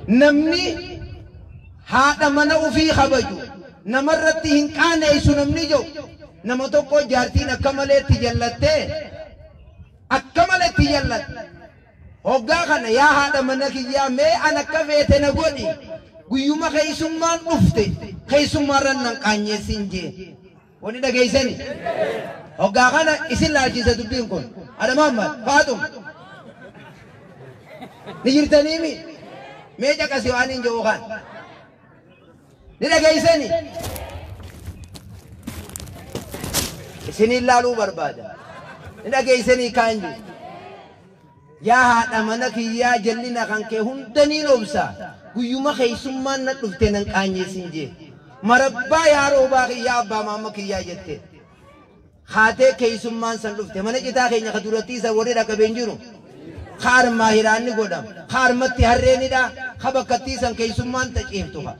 Namni haadha mana ofii kabaju namarratti hin qaaneessu namni jiru nama tokko jaartiin akka maleetti jallattee akka maleetti jallatte hoggaa kana yaa haadha mana kiyyaa mee an akka feete na godhi guyyuma keessummaan dhufte keessummaarran nan qaanyeessin jee wani dhageessani hoggaa kana isin laalchisa dubbiin kun Haadha Muhammad Faaxum ni jirtaniimi mee caqasi waan hin jiru kan ni dhageessani isiniin laaluu barbaada ni dhageessanii kaan jiru yaa haadha mana kiyyaa jallina kan kee hundaniin obsa guyyuma keessummaan na dhufte nan qaanyeessin jee marabbaa yaa roobaa kiyyaa abbaa maama kiyyaa jette haatee keessummaan san dhufte mana citaa keenya ka durattii san warri dhaqabeen jiru ka armaa hiraanni godham ka armatti harreenidha ka bakkattii san keessummaan taciiftu ka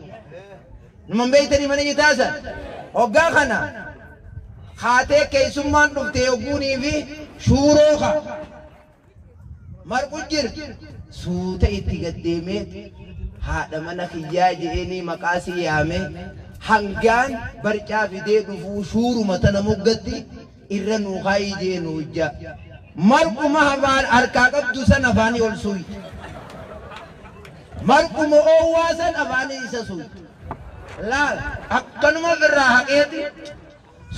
numan beeytanii mana citaa san hoggaa kana haatee keessummaan dhufte yogguunii fi shuuroo ka marqu jir suuta itti gaddeemee haadha mana kiyyaa je'eenii maqaa si yaame hangaan barcaa fidee dhufuu shuuruma tana moggatti irra nuu kaayii jee nuu ijja marquma afaan harkaa qabdu san afaanii ol suuytu marquma oowwaa san afaanii isa suuytu laal akkanuma ofirraa haqeeti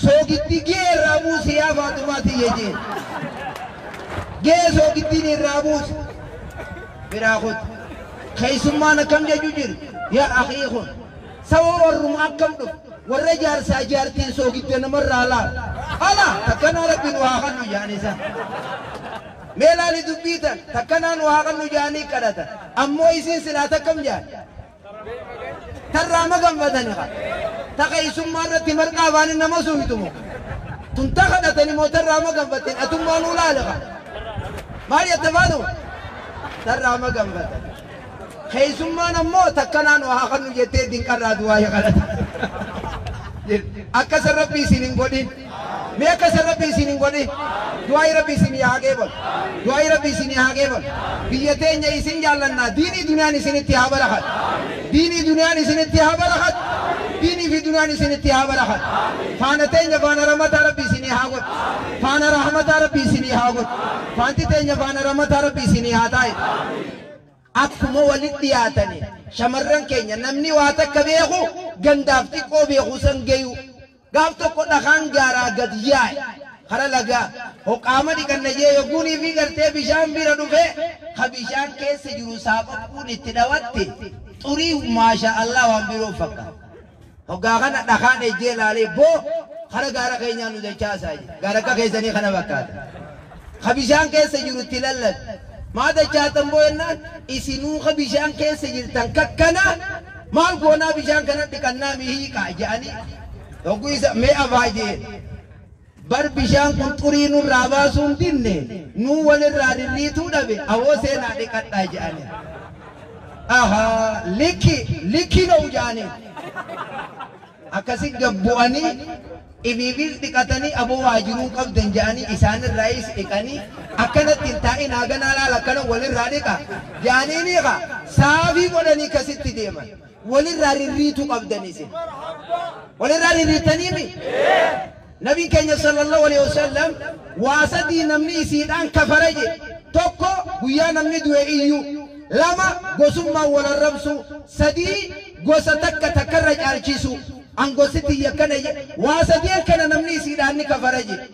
soogiddi gee irraa buusi yaa Faaxumaa tiyya jee gee soogiddiin irraa buusi biraa kutu keessummaan akkam jechuu jiru yaa akii kun saba warruma akkam dhufu warra jaarsaa jaartiin soogidda namarraa laal ala takkanaa rabbi nu haa kennu jedhan isa mee laali dubbii tan takkanaa nu haa kennu jedhanii kadhatan ammoo isin silaa takkam jedhan tarraa maganfatani ka ta keessummaa irratti marqaa afaanii nama suuytumo tun ta kadhatani moo tarraa maganfatin atummaa nuu laale ka maal jette Faatuma tarraa maganfatan keessummaan ammoo takkanaa nu haa kennu jettee dinqarraa du'aa kadhata akkasa rabbi isin hin godhin mee akkasa rabbi isin hin godhin du'aa rabbi isin haa qeebalu du'aa rabbi isin haa qeebalu biyya teenya isin jaallannaa diinii duniyaan isinitti haa barakatu diinii duniyaan isinitti haa barakatu diinii fi duniyaan isinitti haa barakatu faana teenya faana rahmataa rabbi isinii haa godhu faana rahmataa rabbi isinii haa godhu faanti teenya faana rahmataa rabbi isinii haa taa'itu akkuma walitti dhiyaatanii shamarran keenya namni waa takka beeku gandaaf xiqqoo beeku san geyu gaaf tokko dhakaan gaaraa gad yaa'e kara lagaa hoqaama dhiqanna jee yogguunii fi gartee bishaan bira dhufe ka bishaan keessa jiru saaphapuun itti dhawatte xurii maasha Allah waan biroo fakkaata hoggaa kana dhakaan ejjee laalee boo kara gaara keenyaa nu dachaasaa jee gaara akka keessanii kana fakkaata ka bishaan keessa jiru itti lallabe maa dachaatan boo jennaan isinuu ka bishaan keessa jirtan kakkana maal goonaa bishaan kana dhiqannaa mihiiqaa jedhanii hogguu isa mee afaa jee bar bishaan kun xurii nurraa baasuun dinne nuu walirraa rirriituu dhabe awoo seenaa dhiqadhaa jedhanii ahaa likki likki na'u jedhanii akkasi gabbu'anii ibiibis dhiqatanii aboo waajiruu qabdan jedhanii isaanirraayis dhiqanii akkanatti hin taa'in haganaa laal akkana walirraa dhiqa jedhanii ni qa saafii godhanii kasitti deeman walirraa rirriituu qabdan isin walirraa rirriitaniimi nabiin keenya sallallahu alaihi wasallam waa sadii namni isiidhaan kafara jedhe tokko guyyaa namni du'e iyyuu lama gosummaan wal arrabsu sadii gosa takka takkarra caalchisu an gosi tiyya kana jedhe waa sadeen kana namni isiidhaan ni kafara jedhe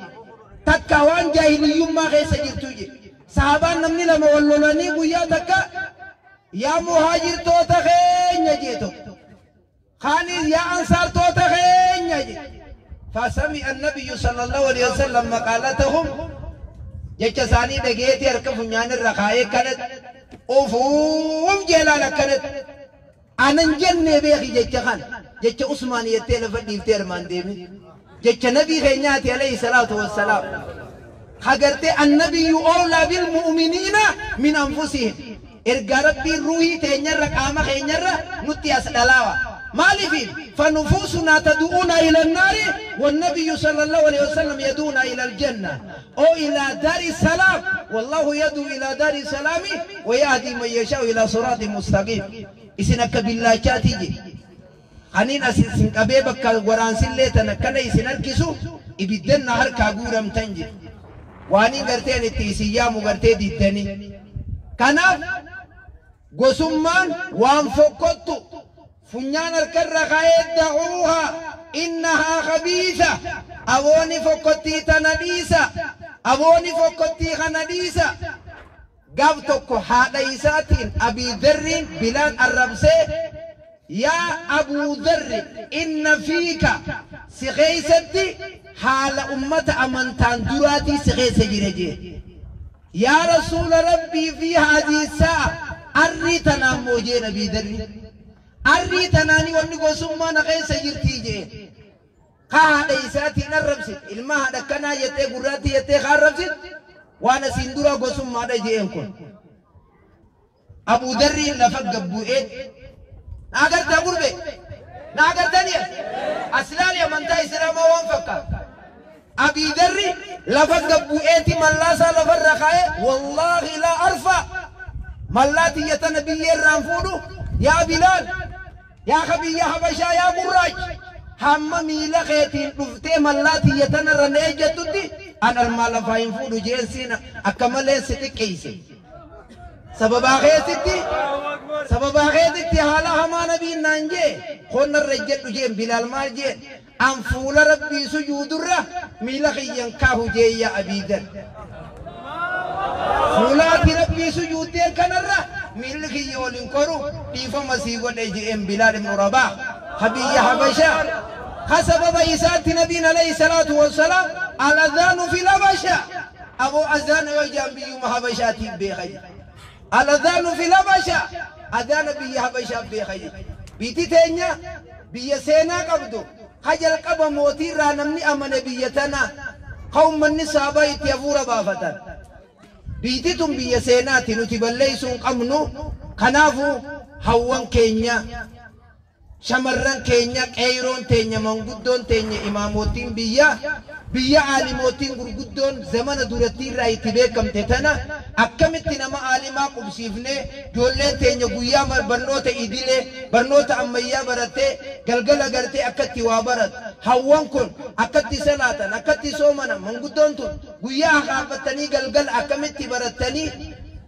takka waan jaahiliyyummaa keessa jirtu jedhe sahabaan namni lama wal lolanii guyyaa takka yaa muhaajirtoota keenya jee tokko kaanis yaa ansaartoota keenya jedhe فسمع النبي صلى الله عليه وسلم مقالتهم jecha isaanii dhageetii harka funyaan irra kaayee kanatti ufuuf jeelaan akkanatti anan jennee beeki jecha kana jecha Usmaan jettee lafa dhiiftee armaan deemi jecha nabii keenyaati alayhi salaatu wassalaam hagartee annabiyyu awlaa bilmu'miniina min anfusihim ergaa rabbiin ruuhii teenyarra qaama keenyarra nutti as dhalaawa Maaliif فنفوسنا تدعونا إلى النار والنبي صلى الله عليه وسلم يدعونا إلى الجنة أو إلى دار السلام، والله يدعو إلى دار السلام ويهدي من يشاء إلى صراط مستقيم. إسنك بالله تاتي خنين أسن قبيبك وران سليتنا كنا إسن أركسو إبدنا هركا غورم تنجي واني غرتين التيسيام غرتي ديتني كناف غسمان وان فوقتو فنيان الكرة دعوها إنها خبيثة. أبوني فوقتي تنبيسة، أبوني فوقتي خنبيسة. قابتك حالي ساتين أبي ذر بلال الربسي يا أبو ذر إن فيك سخيستي حال أمة أمنتان دراتي سخيسة جرجي يا رسول ربي في هذه الساعة أريتنا موجين أبي ذر أريتناني ونقو سمّا نخيس جرتي قال إيساتي نربسي الماء دكنا يتي قراتي يتي خاربسي وانا سندورا قسم ما جينكم أبو ذر لفق بوئت ناقر تقول بي ناقر تانية أسلالي من تا إسلام وانفقا أبي ذر لفق بوئت ملاسا لفرخاء والله لا أرفع ملاتي يتنبي الرانفودو يا بلال يا خبي يا حبشا يا قراج هم ميلا خيتين دفتي ملاتي يتنرن اجتدي انا المال فاين فودو جيسينا اكمل ستكيسي سبب خيتي سبب خيتي حالا هما نبي نانجي خون الرجل جين بلال مال جين ام فول ربي سجود الره ميلا خيان كاهو جي يا ابي ذر فولاتي ربي سجود دير كنره ميلخي يولين كورو ديفا مسيغو دي ام بلال بن رباح حبي حبشة حسب بيسات نبينا عليه الصلاة والسلام الأذان في الحبشة أبو أذان يجام بيوم حبشة بخير الأذان في الحبشة أذان بي حبشة بخير بيتي تينيا بي سينا قبضو خجل قب موتي رانمني أمن بيتنا قوم من نسابة يتيفور بافتن بيتي تم بي سيناتي نتبليسون قمنو خنافو هوان كينيا شمران كينيا قيرون تينيا منغدون تينيا إماموتين بيا بيا عالموتين غرغدون زمن دورتين راي تبيكم تتنا أكمتنا ما عالما قبسيفني جولين تينيا قويا برنوت إدلي برنوت أميا برتي قلقلا قرتي أكتي وابرت هوان كن أكتي سلاتا أكتي سومنا منغدون تون قويا خافتني قلقل أكمتي برتني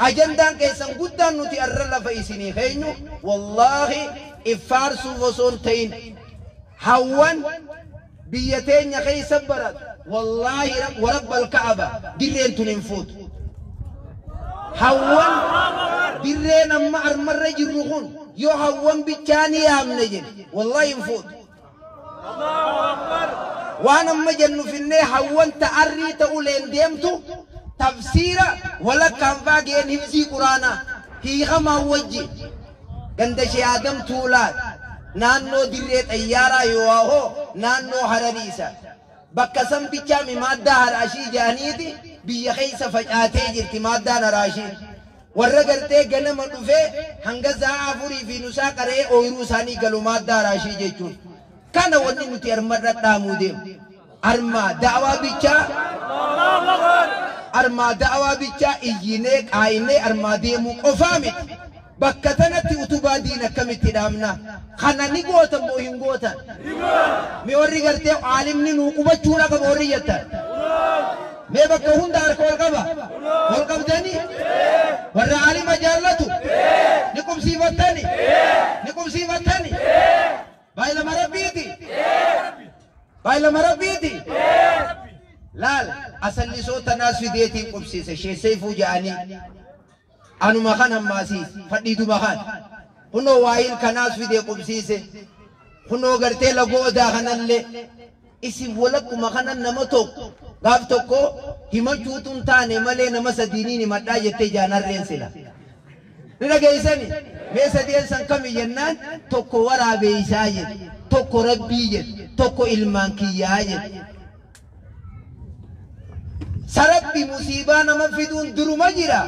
أجندان كيسان قدان نتي أرلا فإسيني خينو والله إفارسو وصون تين هوان بيتين يخي سبرت والله رب ورب الكعبة درين تنفوت هوان درين أما أرمر جرخون يو هوان بيتاني يامنجن والله ينفوت الله أكبر وانا مجن في النه هوان تأري تقولين ديمتو تفسيرا ولا كان فاقين هفزي قرانا هي خما وجه ganda shee Adam Tuulaa naannoo dirree xayyaaraa yoo naannoo Harariisa bakka san bichaami maaddaa haraashii jedhaniiti biyya keessa facaatee jirti maaddaan haraashii warra gartee ganama dhufee hanga sa'a 4 fi nusaa qaree ooyiruu isaanii galu maaddaa haraashii jechuun kana wanni nuti armarra dhaamuu deemu armaa da'awaa bichaa armaa da'awaa bichaa iyyinee qaayinee armaa deemuu qofaa miti. Bakka tanatti utubaa diina akkamitti dhaamna kana ni gootan moo hin gootan mee warri gartee aalimni nuu qubachuudha qaba warri jettan mee bakka hunda harka ol qaba ol qabdanii warra aalima jaallatu ni qubsiifattani ni qubsiifattani baay'ilama rabbiiti baay'ilama rabbiiti laal asallisoota naas fideetiin qubsiise sheesseefuu ja'anii anuma kan hammaasiis fadhiituma kan kunoo waayil kanaas fidee qubsiise kunoo gartee lagoo odaa kanallee isin walakkuma kanan nama tokko gaaf tokko himachuutu hin taane malee nama sadiiniin himadhaa jettee jaanarreen sila ni dhageessani mee sadeen san kami jennaan tokko waraabeeysaa jedhe tokko rabbii jedhe tokko ilmaan kiyyaa jedhe sarabbi musiibaa nama fiduun duruma jira.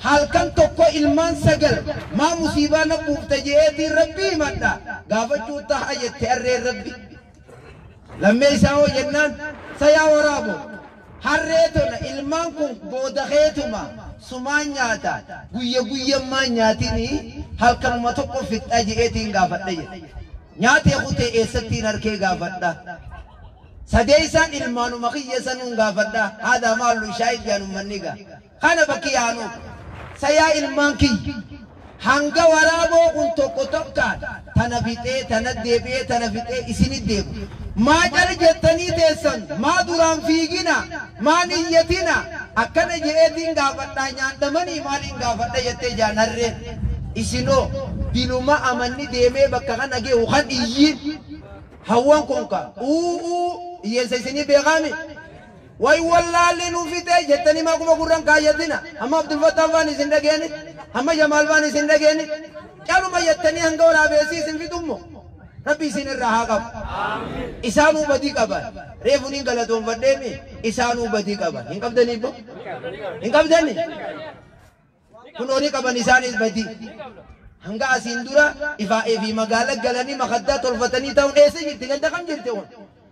Halkan tokko ilmaan 9 maa musiibaa na buufte je'eetiin rabbii himadha gaafachuu ta'a jette harreen rabbi. Lammee isaa hoo jennaan sayaa waraabo harree tona ilmaan kun booda keetuma sumaan nyaata guyya guyyammaa nyaatini halkanuma tokko fixxa je'eetiin gaafadha jedhe. Nyaatee kutee eessattiin harkee gaafadha. Sadee isaan ilmaanuma kiyya sanuun gaafadha. Haadha maallu shaayid jaanummanni gaa. Kana bakki yaanu sayaa ilmaan kiyya hanga waraaboo kun tokko tokkaan tana fixee tana deebi'ee tana fixee isinit deebu. Maa cal jettanii teessan maa duraan fiigina maa niyyatina akkana je'eetiin gaafadhaa nyaadhamanii maaliin gaafadha jettee jaan harreen. Isinoo diluma amanni deemee bakka kana ge'u kan iyyiin hawwan kun ka uuu hiyyeessa isinii beekaami. Way wallaalli nu fixee jettanii maa kuma gurran kaayyatina. Hamma Abdul Fattah faan isin dhageeni, hamma Jamaal faan isin dhageeni. Caluma jettanii hanga waraabeessi isin fixummo. Rabbi isin irraa haa qabu. Isaanuu badii qaban. Reefu niin galatoonfadheemi isaanuu badii qaban. Hin qabdanii bo? Hin qabdanii? Kun horii qaban isaanis badii. Hanga asiin dura ifaa'ee fi magaala galanii makaddaa tolfatanii ta'uun eessa jirti? Ganda kam jirti kun?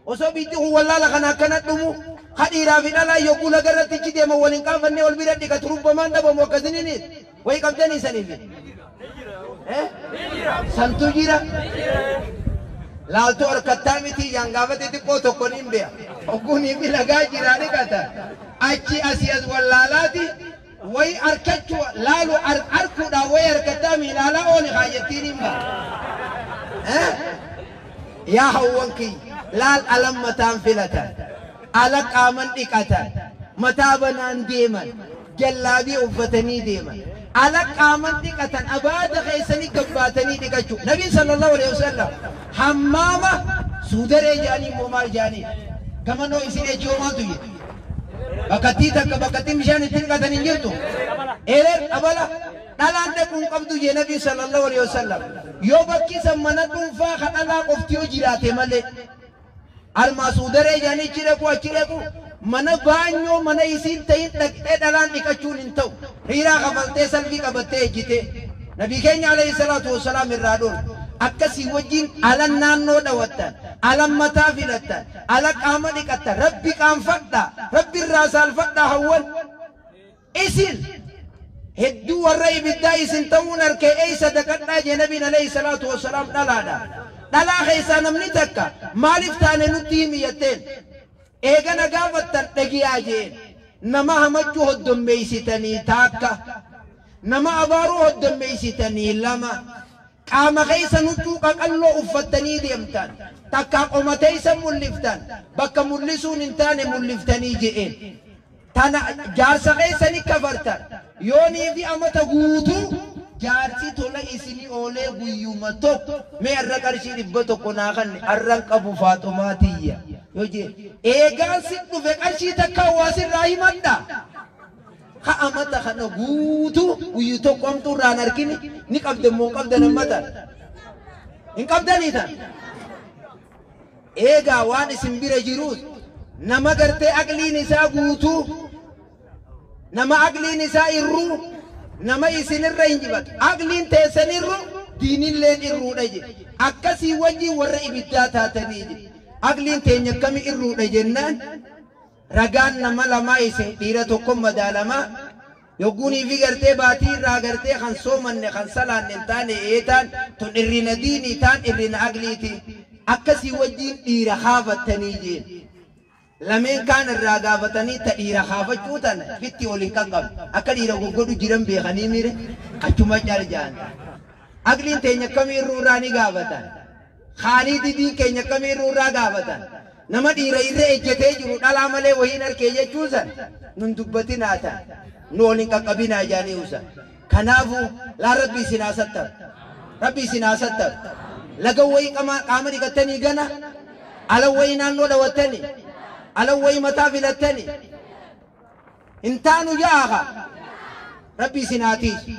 Osoo biitti kun wallaala kana akkana dhumu kadhiiraa fi dhalaa yogguu laga irratti ichi deeman waliin qaafannee ol bira dhiqatu rubbamaan dhabamu akkasiniin wayi qabdanii saniif. Santu jira. Laaltuu harkattaa miti yaan gaafate xiqqoo tokko niin beeka. Hogguunii fi lagaa jiraa dhiqata. Achi asii as wallaalaati. Wayi harkachuu laalu harkuudhaan wayi harkattaa miilaalaa ooli kaayyattiin hin ba'a. Yaa hawwan kiyya laal alam mataan filatan ala qaaman dhiqatan mataa banaan deeman jallaabii uffatanii deeman ala qaaman dhiqatan abaada keessanii gabbaatanii dhiqachuu. Nabiin sallallahu alaihi wasallam hammaama suudaree jaanii immoo maal jaanii gamanoo isin ejjoo maaltu jedhe bakkattii takka bakkattiin bishaan ittiin dhiqatan hin jirtu. Ereer qabala dhalaan dhaquun qabdu jee Nabiin sallallahu alaihi wasallam. Yoo bakki san mana dhuunfaa ka dhalaa qofti yoo jiraate malee almaa suudaree jaanii achi dhaqu achi dhaqu mana baanyoo mana isiin ta'in dhaqxee dhalaan dhiqachuun hin ta'u. Riiraa kafaltee salfii qabattee ejjitee Nabii keenya alayhi salaatu wasalaam irraa dhoorge. Akkasii wajjin alan naannoo dhawattan, alan mataa filattan, ala qaama dhiqattan, rabbi qaanfadhaa, rabbi irraa saalfadhaa hawwan. Isin hedduu warra ibiddaa isin ta'uun harkee eeysa daqadhaa jee Nabiin alayhi salaatu wasalaam dhalaadha. Dhalaa keessaa namni takka maaliif taane nutti himi jetteen eegana gaafattan dhagiyaa jeen nama hamachuu hoddommeessitanii taakka nama abaaruu hoddommeessitanii lama qaama keessa nuccuu qaqalloo uffattanii deemtan takka qoma teessa mul'iftan bakka mul'isuun hin taane mul'iftanii je'een. Tana jaarsa keessanii kafartan yoonii fi amata guutuu jaarsi tola isinii oolee guyyuma tokko mee har'a qarshii 100 naa kanne har'an qabu Faaxumaa tiyya yoo jee eegaan si dhufe qarshii takka hawaasirraa himadha. Ka amata kana guutuu guyyu tokko hamtuu irraa hin argine ni qabde immoo hin qabdan ammatan hin qabdanii tan. Eegaa waan isin bira jiruus nama gartee aqliin isaa guutuu nama aqliin isaa irruu nama isinirra hin jibatu aqliin teessan irru diinilleen irruudha jedhe akkasii wajjin warra ibiddaa taatanii jedhe aqliin teenya akkami irruudha jennaan ragaan nama lamaa isin dhiira tokko madaalamaa yogguunii fi gartee baatii irraa gartee kan soomanne kan salaanne hin taane eetaan tun irrina diinii taan irrina aqliiti akkasii wajjin dhiira kaafattanii jeen. Lameen kaan irraa gaafatanii ta dhiira kaafachuu tana fitti ol hin qaqqabne akka dhiira goggodhu jiran beekanii mire achuma cal jaan. Aqliin teenya akkamii irruu irraa ni gaafatan. Khaalii didiin keenya akkamii irruu irraa gaafatan. Nama dhiira irra ejjetee jiru dhalaa malee wahiin harkee jechuu san nun dubbatinaa tan nu ol hin qaqqabinaa jaanii usan. Kanaafuu laa rabbi isin haa sattaru. Rabbi isin haa sattaru. Laga wayii qaama dhiqattanii gana ala wayii naannoo dhawattanii ala wayii mataa filattanii hin taanu jaaha. Rabbi isin haa tiisu.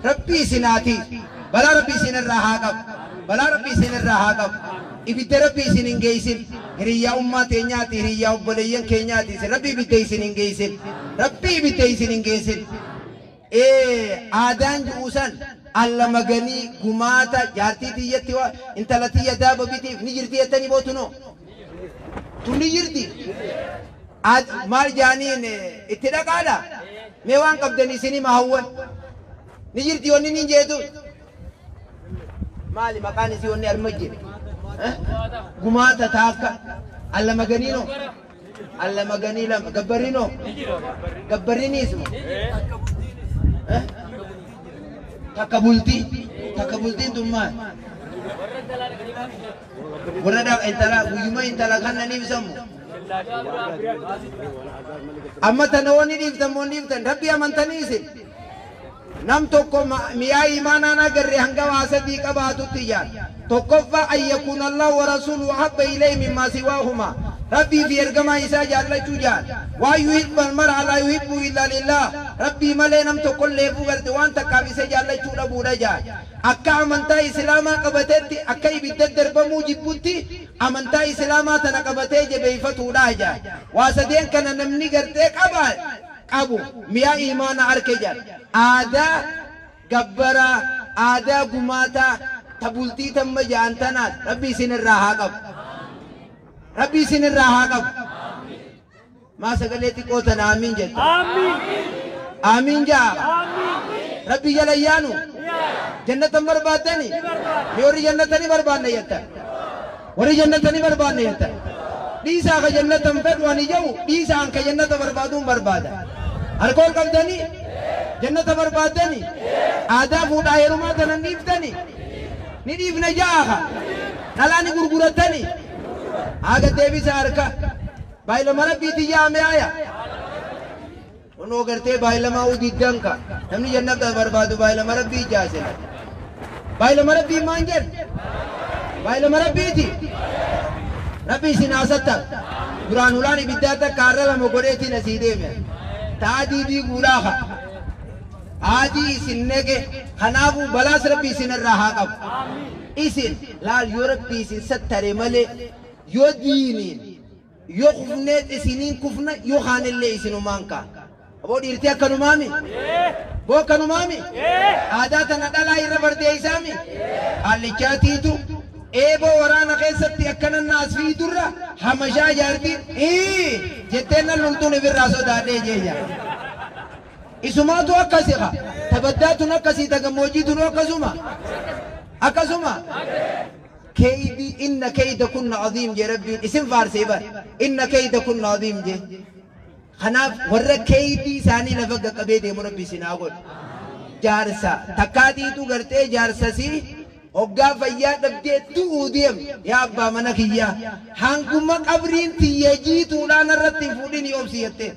Rabbi isin haa tiisu. Balaa rabbi isin irraa haa qabu. Balaa rabbi isin irraa haa qabu. Ibidda rabbi isin hin geessin. Hiriyyaa ummaa teenyaati, hiriyyaa obboleeyyan keenyaati. Rabbi ibidda isin hin geessin. Rabbi ibidda isin hin geessin. Aadaan ji'uusan alla maganii gumaata jaartii tiyyatti intala tiyya daaba bitiif ni jirti jettanii bootunoo tun ni jirti maal jaaniin itti dhaqaadha mee waan qabdan isinii hawwan ni jirti wanni nin jeetu maali maqaan isii wanni arma jire gumaata taakka alla maganiino alla maganii lama gabbarrinoo gabbarriniisuma takka bultii takka bultiin tun maal warra intala guyyuma intala kannaniif sammu amma tana wanni dhiiftan moo dhiiftan rabbi amantanii isin nam tokko mi'aa imaanaan agarre hanga waa sadii qabaatutti ijaan tokkoffaa an yakuuna allahu wa rasuuluhu ahabba ilayhi mimmaa siwaahumaa rabbii fi ergamaa isaa jaallachuu jaan waan yuhibbu almar'a laa yuhibbu illaa lillah rabbii malee nam tokkolleefuu garte waan takkaaf isa jaallachuu dhabuudha jaan akka amantaa islaamaa qabatetti akka ibidda darbamuu jibbutti amantaa islaamaa tana qabatee jabeeffatuudha jaan waa sadeen kana namni gartee qabaa qabu mi'a imaana arke jaan aadaa gabbaraa aadaa gumaataa ta bultii tamma jaan tanaas rabbi isin irraa haa qabu rabbi isin irraa haa qabu maa sagalee xiqqoo tana aamiin jetta aamiin jaa rabbi jala yaanu jannatan barbaaddani mi warri jannata ni barbaanne jettan warri jannata ni barbaanne jettan dhiisaa ka jannatan fedhu ani jedhu dhiisaan ka jannata barbaaduun barbaada alkool qabdanii jannata barbaaddani aadaa fuudhaa heerumaa tanan dhiiftani ni dhiifna ja'aaka dhalaa ni gurgurattani haga deebisa harka baay'ilama rabbiitti yaame aya kunoo gartee baay'ilamaa udiddanka namni jannata barbaadu baay'ilama rabbii ijaasena baay'ilama rabbii maan jedhu baay'ilama rabbiiti rabbi isin haasatta duraan ulaan ibiddaa takka har'a lama godheetiin asii deeme taadii diiguudhaafa haadii isin nege kanaafuu balaas rabbi isin irraa haa qabu isin laal yoo rabbi isin sattare malee yoo diiniin yoo kufneet isiniin kufna yoo kaanillee isinumaan kaan aboo dhiirtii akkanumaami boo akkanumaami aadaa tana dhalaa irra bardeeysaami qaallichaatiitu eeboo waraana keessatti akkana naas fiidurra hamashaa jaartiin jetteen nan loltuun ifirraa sodaadhee jeeya isumaatu akkasi qa tabaddaatun akkasii ta gammoojjiitun akkasuma akkasuma keeydi inna keeyda kunna aziim jee rabbiin isin faarsee bar inna keeyda kunna aziim jee kanaaf warra keeydii isaanii lafa qaqqabee deemu rabbi isin haa godhu jaarsa takkaatiitu gartee jaarsasii hoggaa fayyaa dhabdee du'uu deem yaa abbaa mana kiyyaa hanguma qabriin tiyya jiituudhaan irratti hin fuudhin obsi jettee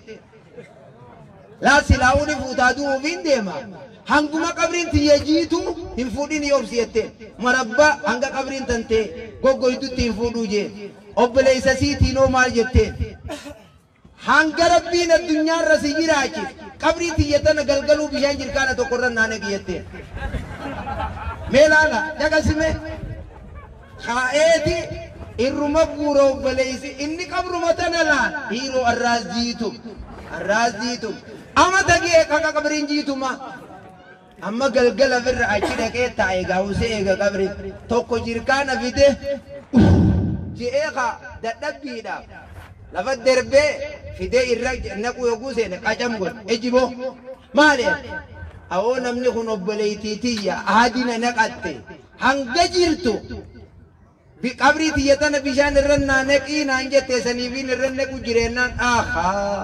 laa silaa'uun fuutaa du'uuf hin deema hanguma qabriin tiyya jiitu hin fuudhin obsi jettee marabbaa hanga qabriin tantee goggoytutti hin fuudhuu jee obboleessa siitiinoo maal jettee hanga rabbiin addunyaarra si jiraachis qabrii tiyya tana galgaluu bishaan jirkaana tokkorra naanegi jettee mee laala dhaqasime kaa'eeti irruma guura obboleessi inni qabruma tana laal dhiiroo arraas jiitu arraas jiitu ama tagee kaka qabriin jiituma amma galgala firra achi dhaqee taa'e gaawusee eega qabri tokko jirkaana fide je'ee ka dadhabbiidhaaf lafa darbee fidee irra naquu yogguu seene qacam godhe ejiboo maali awoo namni kun obboleettii tiyya haadina naqatte hanga jirtu qabrii tiyya tana bishaan irra naa naqii naan jette saniifiin irra naqu jireennaan ahaa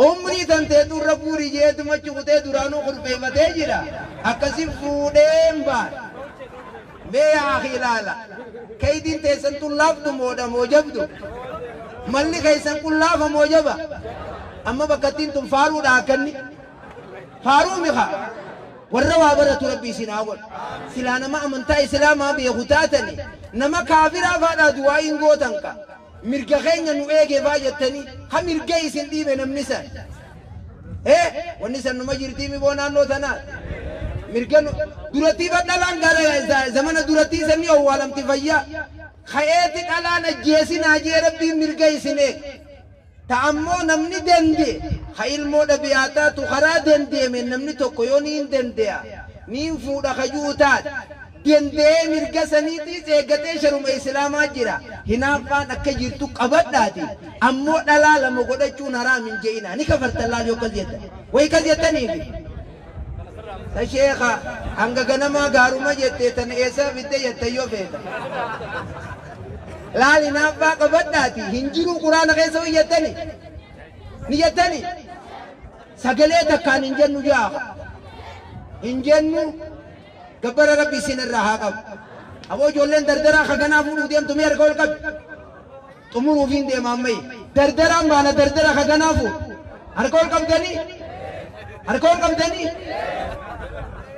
umrii tanteetu irra guuri jeetuma cukutee duraanuu kurfeeffatee jira akkasi fuudheen baan mee yaa akhi ilaala keeydiin teessan tun laaftu moodha moo jabdu malli keessan kun laafa moo jaba amma bakkattiin tun faaruudha akkanni faaruu miha warra waa baratu rabbi isin haa godhu silaa nama amantaa islaamaa beeku taatani nama kaafiraa faadhaa du'aa hin gootan ka mirga keenya nu eege faa jettanii ha mirga isin dhiibe namni san wanni san numa jirtii mi boo naannoo tanaa mirga durattii dhalaan gara zamana durattii sanni owwaalamti fayyaa ka'eeti dhalaan ajjeesinaa jee rabbiin mirga isin eege Ta ammoo namni dandee ha ilmoo dhabiyaa taatu karaa dandeeme namni tokko yoo niin dande'a niin fuudha kajuu taate danda'ee mirga saniitiis eeggatee sharuma islaamaa jira. Hinaaffaan akka jirtu qabadhaati ammoo dhalaa lama godhachuun haraam hin je'ina ni kafartan laal yoo akkas jettan wayi kas jettaniifi. Ta sheekha hanga ganamaa gaaruma jettee tan eessaa fidde jettan yoo feeta. Laal hinaaffaa qabadhaati hin jiru quraana keessa wayi jettani ni jettani sagalee takkaan hin jennu jaaha hin jennu. Gabbara rabbi isin irraa haa qabu. Aboo ijoolleen dardaraa kaganaa fuudhuu deemtu mee harka ol qabi. Xumuruufiin deema ammayyi. Dardaraan baana dardara kaganaa fuudhu. Harka ol qabdanii? Harka ol qabdanii?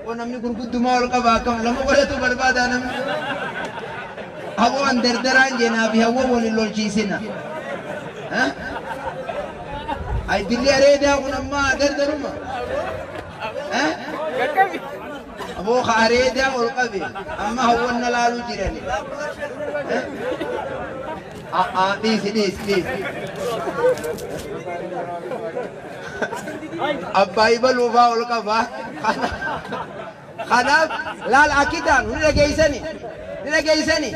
Oo namni gurguddumaa ol qaba akkam lama godhatu barbaada namni. Aboo an dardaraan jeenaa fi hawwa waliin lolchiisina. Ay dilli areedaa kun ammaa dardaruma. Aboo ka areedaa ol qabe amma hawwan na laaluu jirani. Dhiisi dhiisi dhiisi. Abbaa ibaluufaa ol qaba. Kanaaf laal akkitaan ni dhageessani ni dhageessani.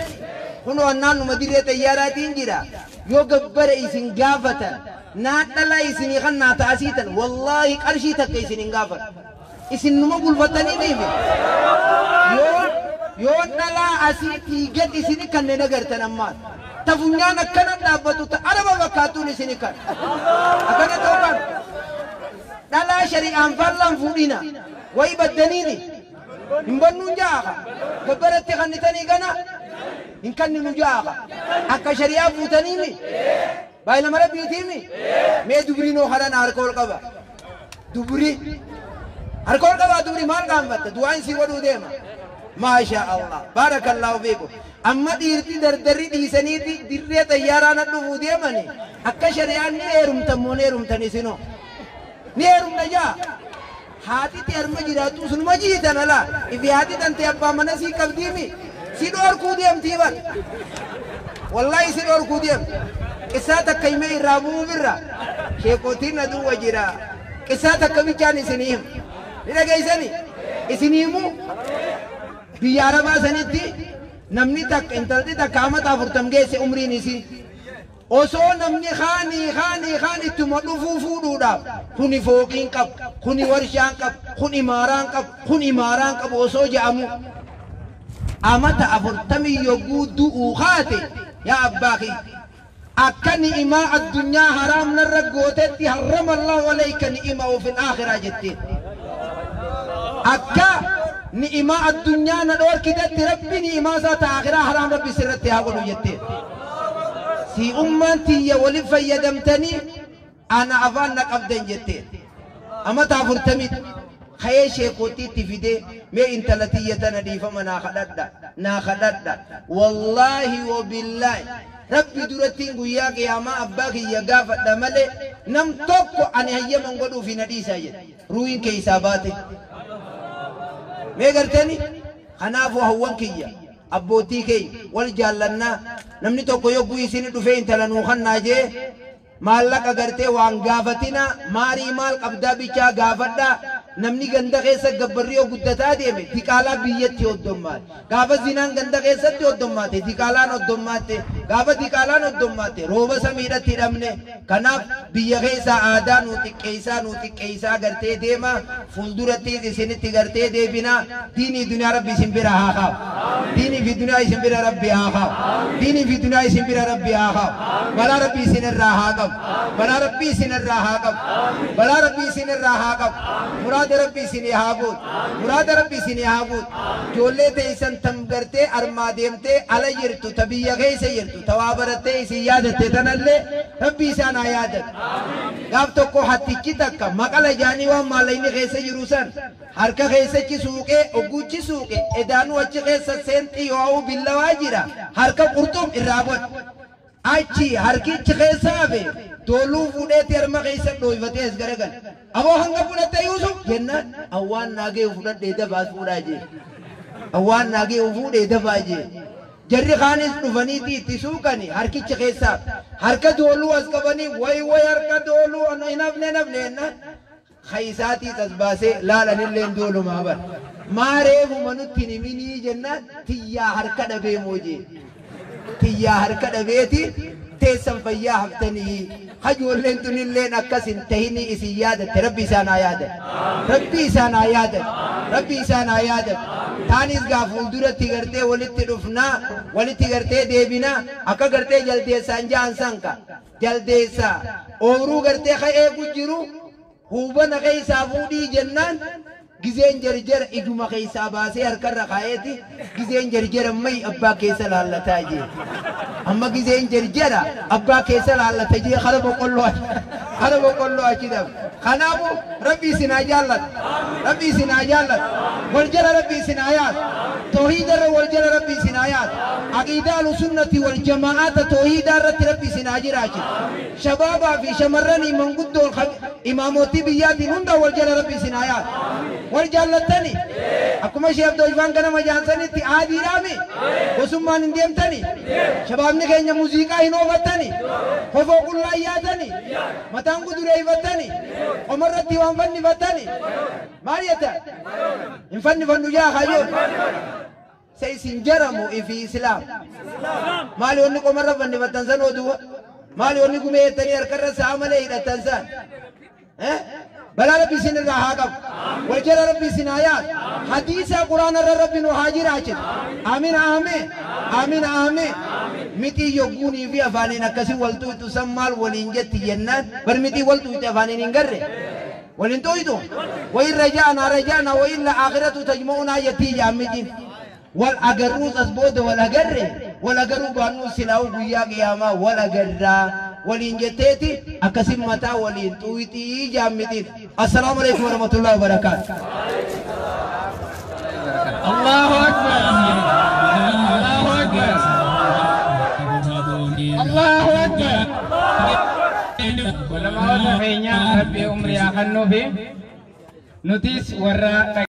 Kunoo annaanuma dirree xayyaaraatiin jira. Yoo gabbara isin gaafatan naa dhalaa isinii kan naa ta'asiitan wallaahi qarshii takka isin hin gaafatu. Isin numa bulfatanii dhiife. Yoo dhalaa asiitii gad isini kanneen agartan ammaas. Ta funyaan akkana dhaabbatu ta araba fakkaattuun isini kan. Akkana ta'uu kan. Dhalaa shari'aan faallaan fuudhina. Wayi baddaniini. Hin bannuun jaaha. Gabbaratti kannitanii gana. Hin kanninu jaaha. Akka shari'aa fuutaniimi. Baay'ilama rabbiitiimi. Mee dubriinoo haran harka ol qaba. Dubri. Harka ol qabaa dubri maal qaanfatta? Du'aan si godhuu deema. Maashaa Allah. Baarakallaahu fiikum. Amma dhiirti dardarri dhiisaniiti dirree xayyaaraa na dhufuu deemani. Akka shari'aan ni heerumtan moo ni heerumtan isinoo? Ni heerumna jaa. Haati ta'e harma jiraattu sunuma jiitan alaa. Ifi haati tante abbaa mana sii qabdiimi. Si dhoorkuu deemtii bar. Wallaahi si dhoorkuu deemti. Qissaa takka himee irraa bu'uuf irra. Sheekotiin na duwwa jira. Qissaa takka bichaan isinii hima. Ni dhageessani? Isinii himuu? Biyya Arabaa sanitti namni takka intalti takka amata 40 geesse umriin isii. Osoo namni kaanii kaanii kaan ittuma dhufuu fuudhuudhaaf kuni fooqiin qabu, kuni warshaan qabu, kun imaaraan qabu, kun imaaraan qabu osoo je'amu amata 40 yogguu du'uu kaate yaa abbaa kiyya akka ni'imaa addunyaa haraam narra gootetti harrama Allahu alayka ni'imahu fil aakhiraa jetteen. Akka ni'imaa addunyaa na dhoorkitetti rabbi ni'imaa isaa ta aakhiraa haraam rabbi sirratti haa godhu jetteen. Si ummaan tiyya walin fayyadamtanii ana afaan na qabdan jetteen. Amata 40 ka'ee sheekootiitti fidee mee intala tiyya tana dhiifama naa kadhadha naa kadhadha. Wallaahi wabillaahi rabbi durattiin guyyaa qiyaamaa abbaa kiyya gaafadha malee nam tokko ani hayyaman godhuufi na dhiisaa jedhe. Ruuhin keessaa baate. Mee gartani? Kanaafuu hawwan kiyya abbootii keenya wal jaallannaa namni tokko yogguu isin dhufee intala nuu kannaa jee maallaqa gartee waan gaafatina maarii maal qabdaa bichaa gaafadhaa. Namni ganda keessa gabbarri yoo guddataa deeme diqaalaa biyyatti hoddommaate. Gaafa zinaan ganda keessatti hoddommaate diqaalaan hoddommaatte. Gaafa diqaalaan hoddommaatte rooba samiidhatti hidhamne. Kanaaf biyya keessaa aadaa nuu xiqqeessaa nuu xiqqeessaa gartee deema fuulduratti isinitti gartee deebina. Diinii duniyaa rabbi isin bira haa kaa'u. Diinii fi duniyaa isin bira rabbi haa kaa'u. Diinii fi duniyaa isin bira rabbi haa kaa'u. Balaa rabbi isin irraa haa qabu. Balaa rabbi isin irraa haa qabu. Balaa rabbi isin irraa haa qabu. Muraada rabbi isinii haa guutu. Muraada rabbi isinii haa guutu. Ijoollee teessan tam gartee armaa deemtee ala jirtu ta biyya keessa jirtu ta waa barattee isin yaadatte tanallee rabbi isaan haa yaadatu. Gaaf tokko hattichi takka maqala jaanii waan maallaqni keessa jiru san harka keessachi suuqee ogguuchi suuqe edaanuu achi keessa seenxii yoo billawaa jira harka qurxum irraa godhe. Achi harkichi keessa hafe dooluu fuudheetti harma keessa dhooyfatee as garagale. Aboo hanga fudhatte Yuusuf jennaan awwaan naagee fudhadhee dafaas fuudhaa jee. Awwaan naagee fuudhee dafaa jee. Jarri kaanis dhufaniiti itti suuqani harkicha keessaa harka dooluu as qabanii way way harka dooluu hin hafne nafne jennaan keessaatiis as baasee laalanillee doolumaa bara maareefuma nutti hin himinii jennaan tiyyaa harka dhabee moojee tiyyaa harka dhabeeti teessan fayyaa haftanii hajoolleen tunilleen akkas hin tahinii isin yaadatte rabbi isaan haa yaadate rabbi isaan haa yaadate rabbi isaan haa yaadate taanis gaa fuulduratti gartee walitti dhufnaa walitti gartee deebinaa akka gartee jaldeessaan ja'an sanka jaldeessaa ooyruu gartee ka eegu jiru huubana keessaa fuudhii jennaan gizeen jarjara ijuma keessaa baasee harkarra kaa'eeti gizeen jarjara may abbaa keessa laallataa jee amma gizeen jarjara abbaa keessa laallata jee kara boqqolloo achi dhabe kanaafu rabbi isin haa jaallatu rabbi isin haa jaallatu wal jala rabbi isin haa yaadu toohiidarra wal jala rabbi isin haa yaadu aqiidaa ahlusunnati wal jamaa'aata toohiidaa irratti rabbi isin haa jiraachisu shabaabaa fi shamarranii manguddoon imaamotii biyyaatiin hunda wal jala rabbi isin haa yaadu wal jaallattani akkuma ishee Abdoo ganama jaansanitti aadiidhaami gosummaan hin deemtani shabaabni keenya muuziqaa hin oofattani kofoo qullaa yaatani mataan gudureeffattani qomarratti waan fannifattani maal jetta hin fannifannu yaa hayyoon se isin jaramu ifi islaam maali wanni qomarra fannifattan san oduwa maali wanni gumee jettanii harkarra sa'a malee hidhattan san بلا ربي سن الرهاقب والجل ربي سن آيات حديث قرآن الرب نهاجر عشر آمين آمين آمين آمين متي يقوني في أفانين كسي والتو تسمى ولينجت جنات برمتي والتو تفانين إنقر ولنتويتو وإن رجعنا رجعنا وإلا آخرة تجمعنا يتي جامدين والأجروس أسبود والأجر والأجرو بانو سلاو قيا قياما والأجرا ولينجتيتي أكسم متى ولينتويتي جامدين. السلام عليكم ورحمة الله وبركاته. الله أكبر الله أكبر الله أكبر. ولما وصفينا ربي أمري أخنو في نتيس ورا.